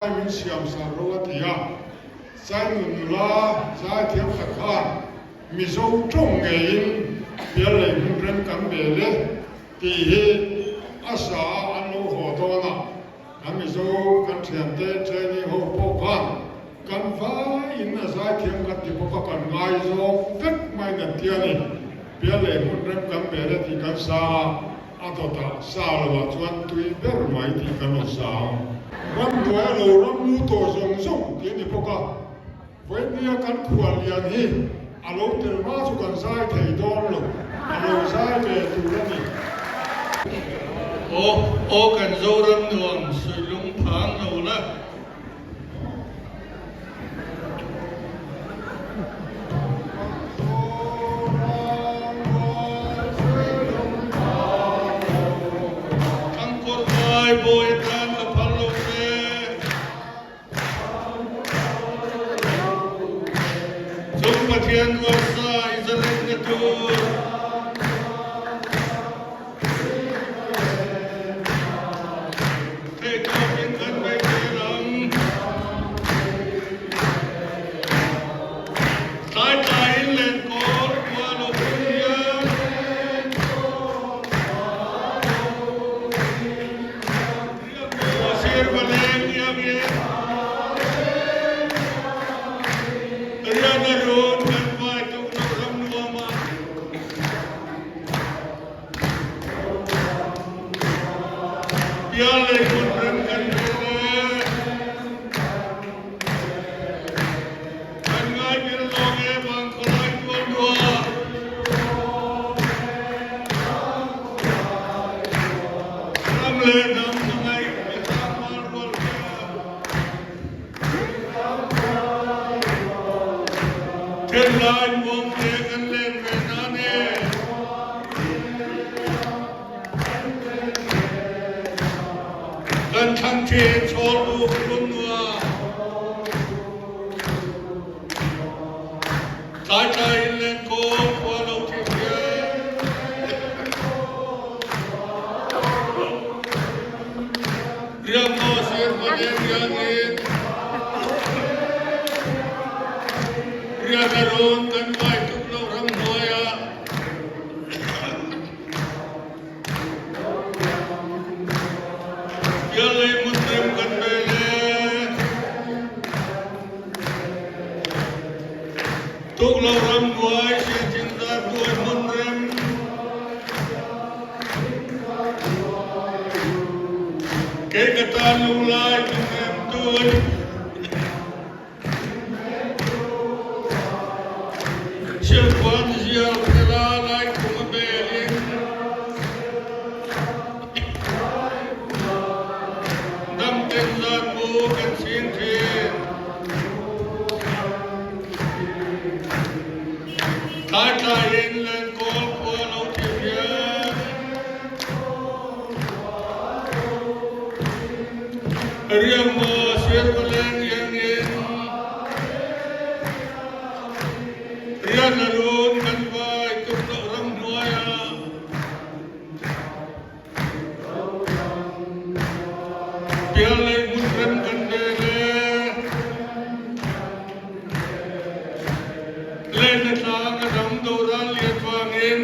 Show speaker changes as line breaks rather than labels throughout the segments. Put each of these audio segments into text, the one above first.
Khuai min siam sar ro a ti a. Sainun nula zaithiam tak khan Mizo tawng ngeiin piallei hmun rem kan bel e tih hi a sa a an lo haw dawn a, kan Mizo kan thiante training ho pawh khan kan vaiin a zaithiam kan ti bawk a kan ngaizawng vek mai nan ti a ni. Piallei hmun rem kan bel e tih kan sa a, a dawtah sa lovah chuan tui ber mai tih kan rawn sa ang. Ramhnuai a lo ram mu tawh zawng zawng tih a ni bawk a. Vawinia kan khual lian hi a lo tel hma chu kan zai thei dawn lo, a lo zai ve tur a ni.
Aw aw kan Zoram nuam suihlung phang lo la. Thangkawr vai bawi atan ka phal lo che. Chung Pathian rualsa i zalenna tur. Theihtawpin kan bei zel ang. Tlai tlaiin lenkawl khua lo phun hian. Ram leh hnam hmangaih mi hrang rual rual hian Thenlai muang te kan len ve nan e. Kan thlang thin chhawl buk run nuam. Tlai tlai in lenkawl khua lo thim hian. Riakmaw sir hmaneng riangin riak a run kan vai tuk lo ram hnuai ah. Piallei hmunrem kan bel e. Tuklo ram buai sianginn zar buai hmunrem. Kei ka tan lunglai lungem tun. Siangkhuan zial phela lai khum a bel in. Dam ten zat bu kan ching thin. Tlai tlai in lenkawl khua lo thim hian. Riangmaw sirvaleng iangin rian a run kan vai tuk loh ram hnuai ah. Piallei hmunrem kan bel e. Len a tlang a dang doral lian vangin.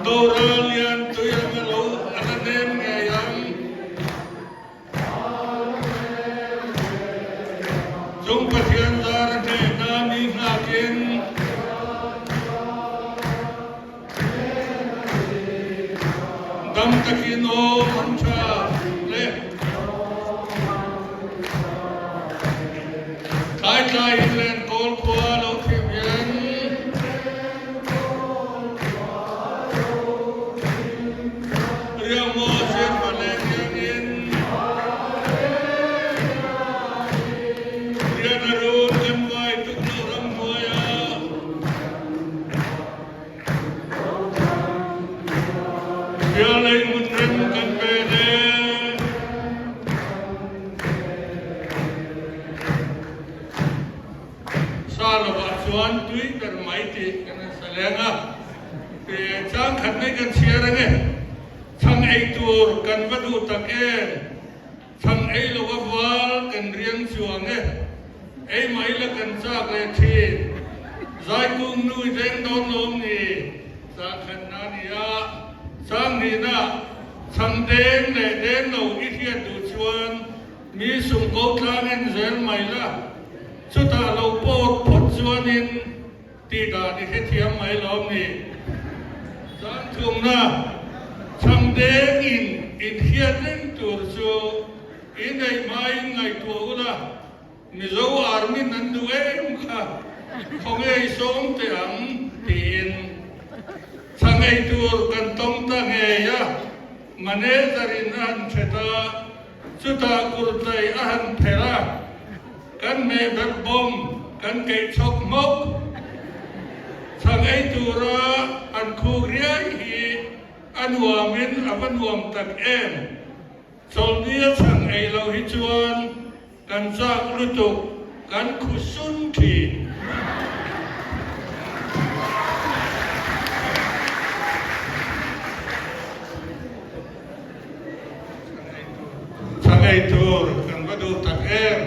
Doral lian tui ang a lo a la nem ngei ang. Cung Pathian zar a hneh hna ni hnakin dam takin aw an ṭha le. Tlaitlai in lenkawl khua lo thim hian Riangmaw siangva leng iangin rian a run kan vai tuk lo ram hnuai ah Pialei hmunrem kan pen e. Sa lovah chuan tui ber mai tih kan han sa leng a, chang khat mai kan chhiar ange. Chhang ei tur kan va duh tak em? Chhang ei lo a val kan riang chuang e. Ei mai la kan chak leh thin. Zaikung nu i veng dawn lawm ni? Chang khat na ni a, chang nihna chhang deng leh deng lo i hriat duh chuan mi sum ko tlang en zel mai la. Chutah lo pawt phawt chuanin tih dan i hrethiam mai lawm ni? Chang thumna chhang deng in inhriat reng tur chu i neih hmain ngaihtuah ula, Mizo Army-n an duh em kha khawnge i sawm teh ang tiin chhang ei tur kan tawng ta ngei a, manager-in a han hret a, chutah kurtai a han pherh a, kan hmeh ber bawm kan keih chhawk hmawk. Chhang ei tura an khuk riai hi a nuamin a va nuam tak em. Chawlhnia chhang ei lo hi chuan kan chak lutuk, kan khu sun thin. Chhang ei tur kan va duh tak em.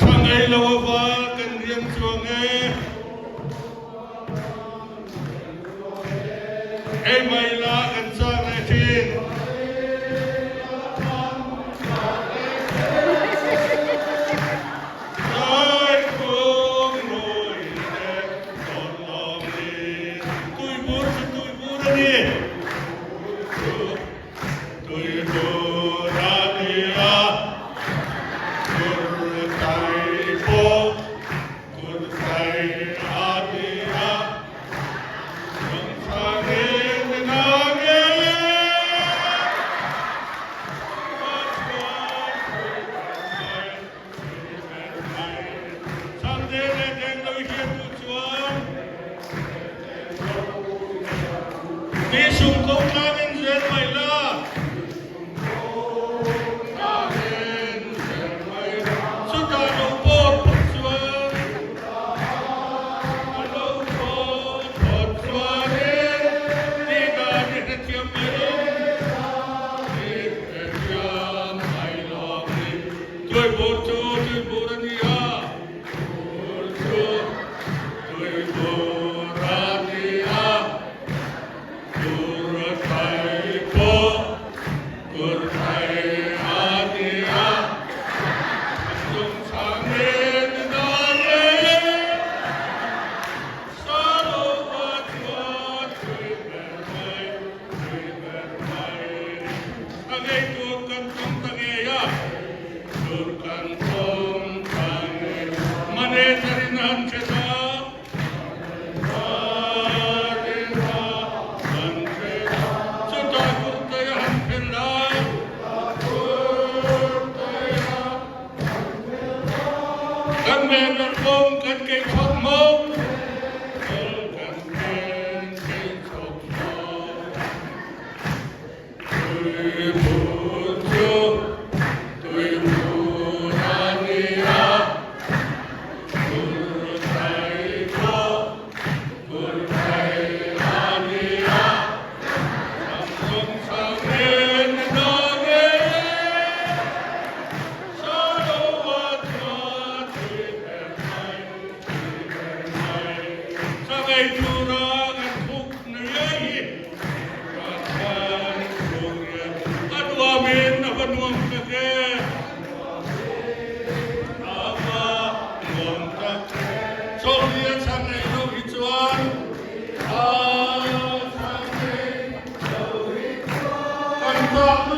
Chhang ei lo a val kan riang chuang e. Ei mai la kan chak leh thin. Zai kung lui te tawn lawm ni. Tuibur chu tuibur a ni. Tuibur a ni a, kurtai pawh kurtai a ni a, Lawngchangin na nge Pathian tui ber mai, tui ber mai. Chhangte leh deng lo i hriat duh chuan Mi sum ko tlangin zel mai la. Tlangin zel mai la. Chutah lo pawt phawt chuan a lo pawt phawt chuanin tih dan i hrethiam mai lo. I hrethiam mai lo ni. Tuibur chu tuibur a ni a. Tur chu tuibur a ni a, tur thai pawh tur thai a ni a, an lung chhang en dan e, Salova chuan tui ber mai, tui ber mai, a ngei tur kan tawng ta ngei a. Tur kan thawm ta ngei. Manager-in a han hre ta. Manager-in a han hre ta. Chutah kurtai a han phel la. Kurtai a han phel la. Kan member kawng kan keih chhawk hmawk. Kan keih chhawk hmawk. Tuibur chu tuibur a ni a, kurtai pawh kurtai a ni a, Samsung changin na nge Salowa chuan tui ber mai, tui ber mai, Changei tura kan khuk na riai hi. A nuamin a va nuam tak e. A va nuam tak. Chawlhni a chhan ei loh hi chuan a chhan ei loh hi chuan kan chak.